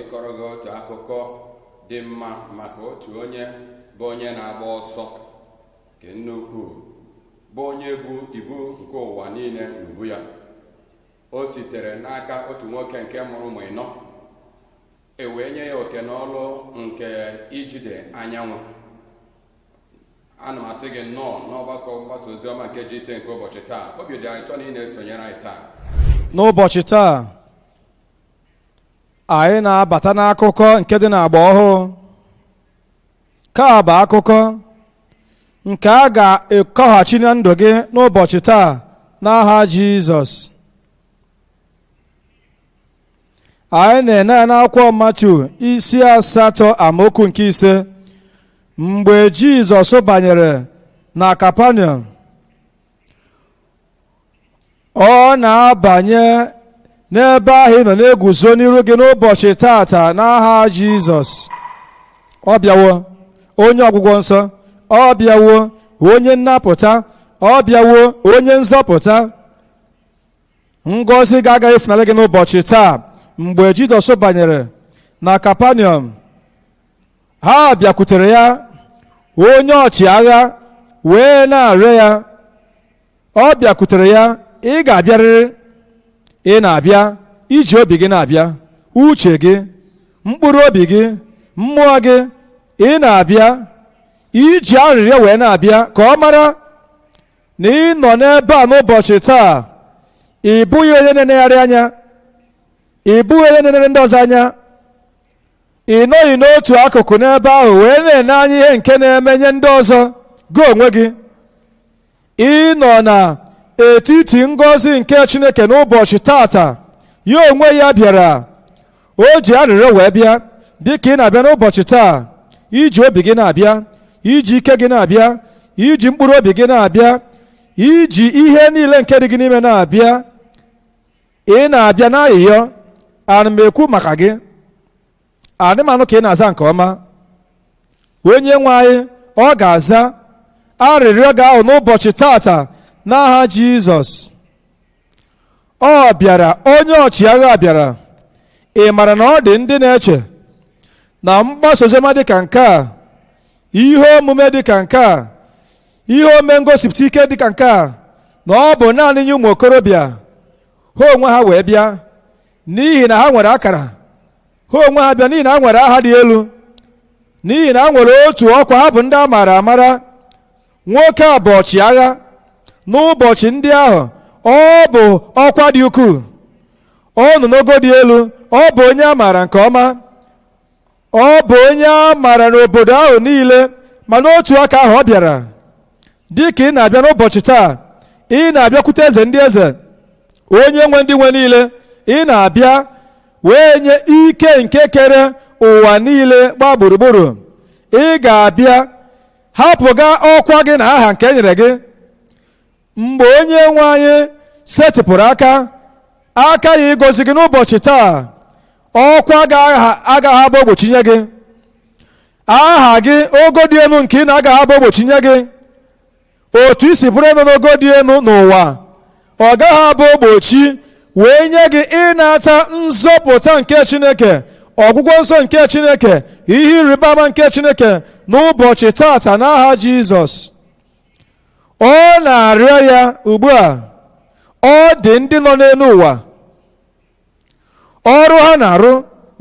Ịkọrọ gị otu akụkọ dị mma maka otu onye bụ onye na-agba ọsọ nke nnukwu, bụ onye bu ibu nke ụwa niile n'ubu ya. O sitere n'aka otu nwoke nke mụrụ ụmụ ịnọ, e wee nye ya oke n'ọlụ nke ijide anyanwụ. Ana m asị gị nnọọ n'ọgbakọ mgbasa oziọma nke ji ise nke ụbọchị taa. Obi dị anyị ụtọ na ị na-esonyere anyị taa. N'ụbọchị taa, anyị na-abata n'akụkọ nke dị n'agba ọhụụ. Ka bụ akụkọ nke a ga-ekọghachi na ndụ gị n'ụbọchị taa n'aha Jizọs. Anyị na-ene anya n'akwụkwọ Matiu isi 8 amaokwu nke 5. Mgbe Jizọs banyere na Kapanọm, ọ na-abanye n'ebe ahụ ị nọ na-eguzo n'iru gị n'ụbọchị tata n'aha Jizọs. Ọ bịawo onye ọgwụgwọ nsọ, ọ bịawo onye nnapụta, ọ bịawo onye nzọpụta. Ngọzi ga-agaghị efunarị gị n'ụbọchị taa. Mgbe Jizọs banyere na Kapanọm, ha bịakwutere ya, onye ọchịagha wee na-arịọ ya. Ọ bịakwutere ya, ị ga-abịarịrị. Ị na-abịa iji obi gị na-abịa, uche gị, mkpụrụ obi gị, mmụọ gị. Ị na-abịa iji arịrịọ wee na-abịa ka ọ mara na ị nọ n'ebe a n'ụbọchị taa. Ị bụghị onye na-enegharị anya, ị bụghị onye na-enere ndị ọzọ anya, ị nọghị n'otu akụkụ n'ebe ahụ wee na-ene anya ihe nke na-eme nye ndị ọzọ. Gị onwe gị, ị nọ n'etiti ngọzi nke Chineke n'ụbọchị tata. Ya onwe ya bịara, o ji arịrịọ wee bịa. Dịka ị na-abịa n'ụbọchị taa, iji obi gị na-abịa, iji ike gị na-abịa, iji mkpụrụ obi gị na-abịa, iji ihe niile nke dị gị n'ime na-abịa, ị na-abịa n'ayịyọ. Ana m ekwu maka gị, adị m anụ ka ị na-aza nke ọma. Onye nwe anyị ọ ga-aza arịrịọ gị ahụ n'ụbọchị tata n'aha Jizọs. Ọ bịara, onye ọchịagha bịara. Ị mara na ọ dị ndị na-eche na mgbasa oziọma dịka nke a, ihe omume dịka nke a, ihe ome ngosipụta ike dịka nke a, na ọ bụ naanị nye ụmụ okorobịa. Ha onwe ha wee bịa n'ihi na ha nwere akara. Ha onwe ha bịa n'ihi na ha nwere aha dị elu, n'ihi na ha nwere otu ọkwa, ha bụ ndị a maara amara. Nwoke a bụ ọchịagha n'ụbọchị ndị ahụ. Ọ bụ ọkwa dị ukwuu, ọ nọ n'ogo dị elu, ọ bụ onye a maara nke ọma, ọ bụ onye a maara n'obodo ahụ niile. Ma n'otu aka ahụ ọ bịara. Dị ka ị na-abịa n'ụbọchị taa, ị na-abịakwute eze ndị eze, onye nwe ndị nwe niile. Ị na-abịa wee nye ike nke kere ụwa niile gbaa gburugburu. Ị ga-abịa hapụga ọkwa gị na aha nke e nyere gị. Mgbe onye nwe anyị setịpụrụ aka ya ịgọzi gị n'ụbọchị taa, ọkwa agaghị abụ ogbochi nye gị. Aha gị, ogo dị elu nke ị na-agaghị abụ ogbochi nye gị. Otu i si bụrụ nọ n'ogo dị elu n'ụwa, ọ gaghị abụ ogbochi wee nye gị ịnata nzọpụta nke Chineke, ọgwụgwọ nsọ nke Chineke, ihe ịrịba ama nke Chineke n'ụbọchị tata n'aha Jizọs. Ọ na-arịọ ya ugbu a. Ọ dị ndị nọ n'elu ụwa, ọrụ ha na-arụ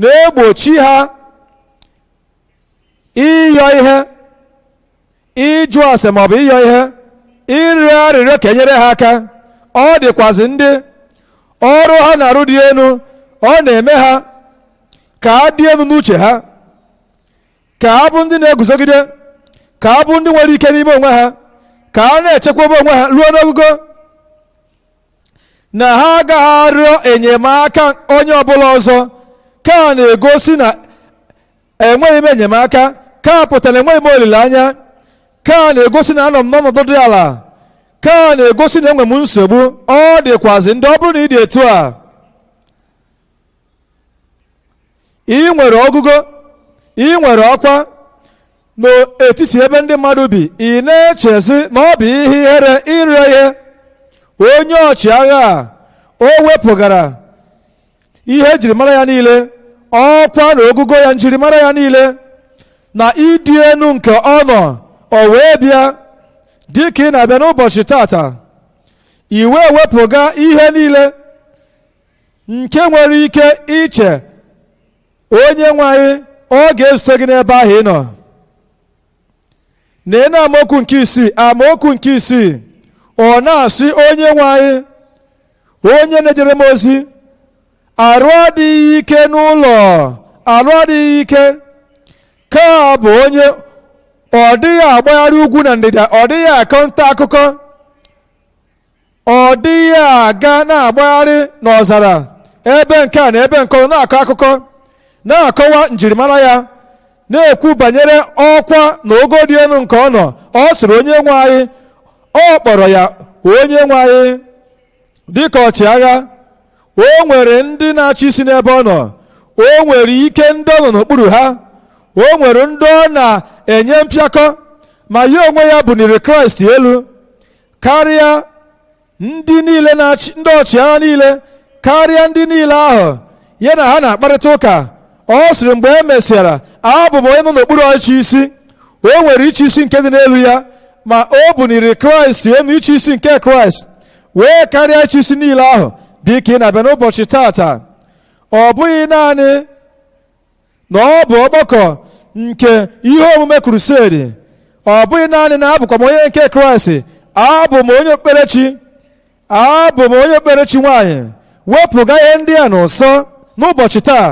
na-egbochi ha ịyọ ihe, ịjụ ase maọbụ ịyọ ihe, ịrịọ arịrịọ ka enyere ha aka. Ọ dịkwazị ndị ọrụ ha na-arụ dị elu, ọ na-eme ha ka ha dị elu n'uche ha, ka ha bụ ndị na-eguzogide, ka ha bụ ndị nwere ike n'ime onwe ha, ka ha na-echekwaba onwe ha ruo n'ogogo na ha agaghị arịọ enyemaka onye ọbụla ọzọ. Ka a na-egosi na enweghị m enyemaka, ka a pụtara enweghị m olileanya, ka a na-egosi na anọ m n'ọnọdụ dị ala, ka a na-egosi na enwe m nsogbu. Ọ dịkwazị ndị ọ bụrụ na ị dị etu a, ị nwere ọgụgụ, ị nwere ọkwa n'etiti ebe ndị mmadụ bi, ị na-echezi na ọ bụ ihe ihere ịrịọ ihe. Onye ọchịagha a, o wepụgara ihe ejiri mara ya niile, Ọkwa na ogugo ya, njirimara ya niile na ịdị enu nke ọ nọ, o wee bịa dị ka ị na-abịa n'ụbọchị tata. I wee wepụga ihe niile nke nwere ike iche onye nwe anyị, ọ ga-ezute gị n'ebe ahụ ị nọ. Na amaokwu nke 6, amaokwu nke 6, ọ na-asị onye nwe anyị, onye na-ejere m ozi, arụ adịghị ike n'ụlọ, arụ adịghị ike ka bụ onye ọ dịghị agbagharị ugwu na ndịda, ọ dịghị akọ nta akụkọ, ọ dịghị aga na-agbagharị n'ọzara ebe nke a na ebe nke ọzọ na-akọ akụkọ, na-akọwa njirimara ya, na-ekwu banyere ọkwa na ogo dị elu nke ọ nọ. Ọ sịrị onye nwe anyị, ọ kpọrọ ya onye nwe anyị dịka ọchịagha. O nwere ndị na-achị isi n'ebe ọ nọ, o nwere ike ndị ọ nọ n'okpuru ha, o nwere ndị ọ na-enye mpịakọ, ma ya onwe ya buniri Kraịst elu karịa ndị niile na-achị, ndị ọchịagha niile, karịa ndị niile ahụ ya na ha na-akparịta ụka. Ọ sịrị mgbe e mesịara, abụ m onye nọ n'okpuru ọchị isi. O nwere ịchị isi nke dị n'elu ya, ma o buniri Kraịst elu, ịchị isi nke Kraịst wee karịa ịchị isi niile ahụ. Dị ka ị na-abịa n'ụbọchị tata, ọ bụghị naanị na ọ bụ ọgbakọ nke ihe omume crusade, ọ bụghị naanị na abụkwa m onye nke Kraịst, abụ m onye okpukperechi, abụ m onye okpukperechi nwaanyị. Wepụga ihe ndị a n'ụsọ n'ụbọchị taa.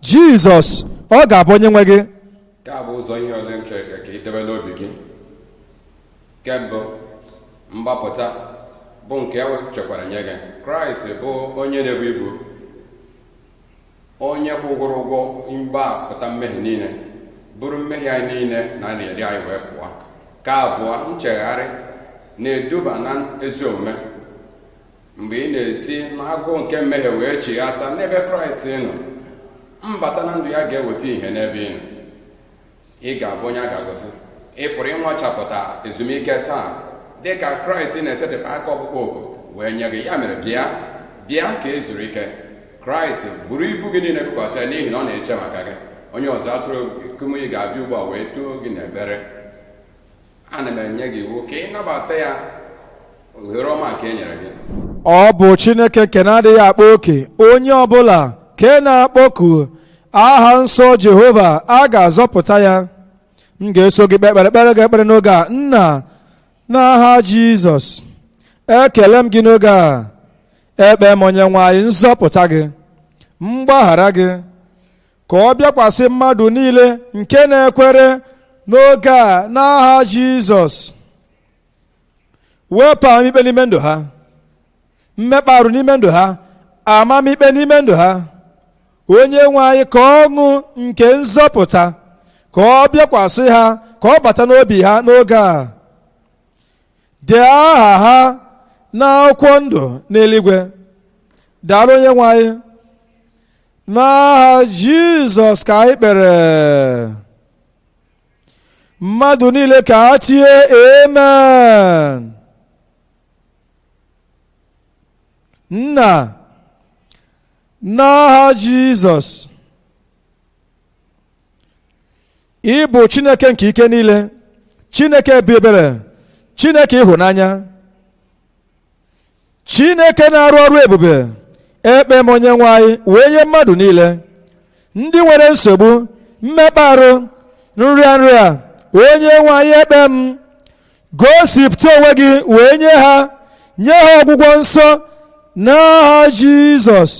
Jizọs ọ ga-abụ onye nwe gị. Nke a bụ ụzọ ihe ole m chọrọ ka ị debe n'obi gị. Nke mbụ, mgbapụta bụ nke e chekwara nye gị. Kraịst bụ onye na-ebu ibu, onye kwụgwụrụ ụgwọ mgbapụta mmehie niile, bụrụ mmehie anyị niile na nrịarịa anyị wee pụọ. Nke abụọ, nchegharị na-eduba na ezi omume. Mgbe ị na-esi n'agụụ nke mmehie wee chighata n'ebe Kraịst nọ, mbata na ndụ ya ga-eweta ihe n'ebe ị nọ. Ị ga-abụ onye a ga-agọzi. Ị pụrụ ịnwachapụta ezumike taa dị ka Kraịst na-esetịpụ aka ọkpụkpọ oku wee nye gị. Ya mere bịa, bịa ka e zuru ike. Kraịst buru ibu gị niile bukwasị ya, n'ihi na ọ na-eche maka gị. Onye ọzọ atụrụ Kumuyi ga-abịa ugbu a wee duo gị n'ekpere. Ana m enye gị iwu ka ị nabata ya, ohere ọma nke e nyere gị. Ọ bụ Chineke nke na-adịghị akpa oke. Onye ọbụla ke na-akpọku aha nsọ Jehova, a ga-azọpụta ya. M ga-eso gị kpee ekpere, kpere gị ekpere n'oge a. Nna, n'aha Jizọs, ekele m gị n'oge a. Ekpe m, onye nwe anyị, nzọpụta gị, mgbaghara gị, ka ọ bịakwasị mmadụ niile nke na-ekwere n'oge a n'aha Jizọs. Wepụ amamikpe n'ime ndụ ha, mmekpa arụ n'ime ndụ ha, amamikpe n'ime ndụ ha. Onye nwe anyị, ka ọṅụ nke nzọpụta ka ọ bịakwasị ha, ka ọ bata n'obi ha n'oge a. Dee aha ha n'akwụkwọ ndụ n'eluigwe. Daalụ, onye nwe anyị. N'aha Jizọs ka anyị kpere. Mmadụ niile ka ha tie amen. Nna, n'aha Jizọs, ị bụ Chineke nke ike niile, Chineke bi ebere, Chineke ịhụnanya, Chineke na-arụ ọrụ ebube. Ekpe m, onye nwe anyị, wee nye mmadụ niile ndị nwere nsogbu mmekpa arụ, nrịa nrịa, onye nwe anyị, ekpe m, gosipụta onwe gị wee nye ha, nye ha ọgwụgwọ nsọ n'aha Jizọs.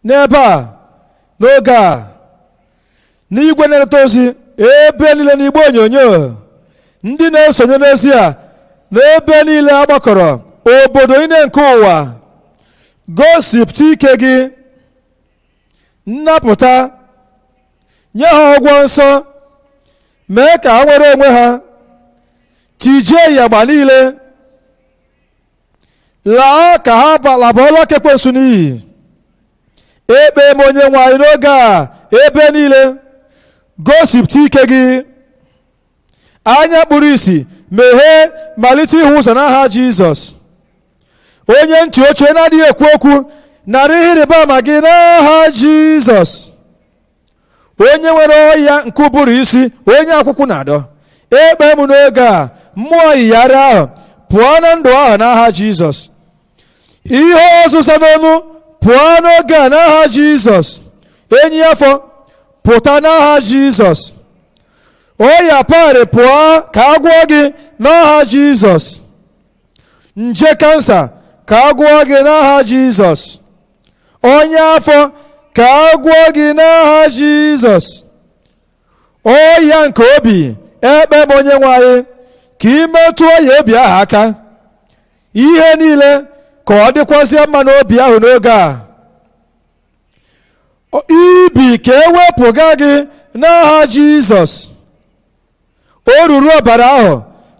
N'ebe a n'oge a, n'igwe na-erite ozi ebe niile, n'igbe onyonyo, ndị na-esonye n'ozi a n'ebe niile agbakọrọ, obodo niile nke ụwa, gosipụta ike gị, nnapụta, nye ha ọgwọ nsọ, mee ka ha nwere onwe ha, tijie ịyagba niile, laa ka ha labọọla ekwensu n'iyi. Ekpe m, onye nwe anyị, n'oge a ebe niile, gosipụta ike gị. Anya kpuru isi meghee, malite ịhụ ụzọ n'aha Jizọs. Onye ntị ochie na-adịghị ekwu okwu, Nara ihe ịrịba ama gị n'aha Jizọs. Onye nwere ọya nke ụbụrụ isi, onye akwụkwụ na-adọ, ekpe m n'oge a, mmụọ yigharị ahụ pụọ na ndụ ahụ n'aha Jizọs. Ihe ọzụza n'ọnụ pụọ n'oge a n'aha Jizọs. Enyi afọ pụta n'aha Jizọs. Ọya parị pụọ ka a gwọọ gị n'aha Jizọs. Nje kansa ka a gwọọ gị n'aha Jizọs. Onye afọ ka a gwọọ gị n'aha Jizọs. Ọya nke obi, ekpe m onye nwe anyị ka ị metụ ọya obi ahụ aka, ihe niile ka ọ dịkwazịa mma n'obi ahụ n'oge a. Ibi ka ewepụga gị n'aha Jizọs. O ruru ọbara ahụ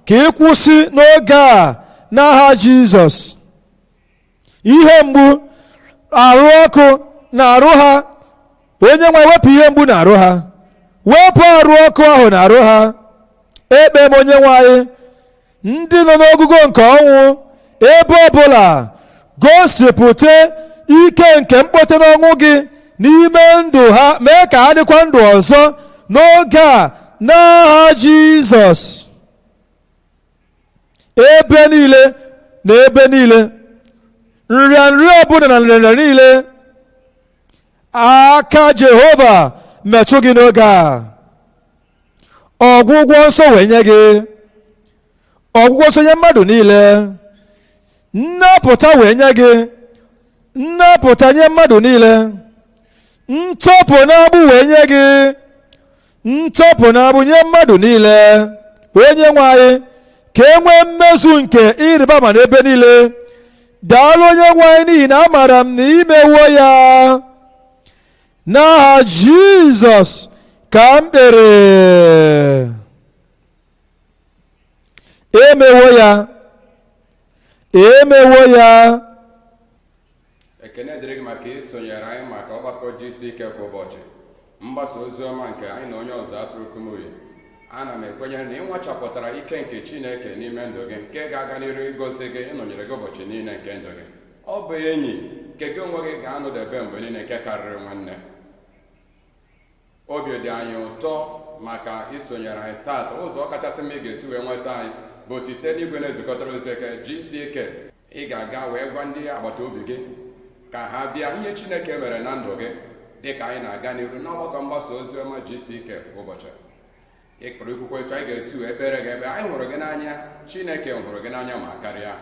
ka ị kwụsị n'oge a n'aha Jizọs. Ihe mgbu arụ ọkụ na-arụ ha, onye nwe wepụ ihe mgbu na-arụ ha, wepụ arụ ọkụ ahụ na-arụ ha. Ekpe m onye nwe anyị, ndị nọ n'ogugo nke ọnwụ ebe ọbụla, gosipụta ike nke mkpote n'ọnwụ gị n'ime ndụ ha, mee ka ha dịkwa ndụ ọzọ n'oge a n'aha Jizọs. Ebe niile na ebe niile, nrịanrịa ọbụla na nrịanrịa niile, aka Jehova metụ gị n'oge a. Ọgwụgwọ nsọ wee nye gị, ọgwụgwọ nsọ nye mmadụ niile, nnapụta wee nye gị, nnapụta nye mmadụ niile, ntọpụ n'agbụ wee nye gị, ntọpụ n'agbụ nye mmadụ niile. Onye nwe anyị, ka e nwee mmezu nke ịrịba ama n'ebe niile. Daalụ onye nwe anyị, n'ihi na amaara m na imewo ya. N'aha Jizọs ka m kpere. Emewo ya, emewo ya. Ekene dịrị gị maka isonyere anyị maka ọgbakọ GCK kwa ụbọchị, mgbasa ozi ọma nke anyị na onye ọzọ atụrụ Kumuyi. Ana m ekwenyere na ị nwachapụtara ike nke Chineke n'ime ndụ gị, nke ga-aga n'iru igosi gị ịnọnyere gị ụbọchị niile nke ndụ gị. Ọ bụ enyi nke gị onwe gị ga-anọdebe mgbe niile, nke karịrị nwanne. Obi dị anyị ụtọ maka isonyere anyị taata. Ụzọ kachasị mma ị ga-esi wee nweta anyị bụ site n'igwe na-ezikọtara ozi eke GCK. Ị ga-aga wee gwa ndị agbata obi gị ka ha bịa ihe Chineke mere na ndụ gị, dị ka anyị na-aga n'iru n'ọgbakọ mgbasa ozi ọma GCK ụbọchị. Ị pụrụ ikwukwe etu anyị ga-esi wee kpere gị ebe anyị hụrụ gị n'anya. Chineke hụrụ gị n'anya ma karịa.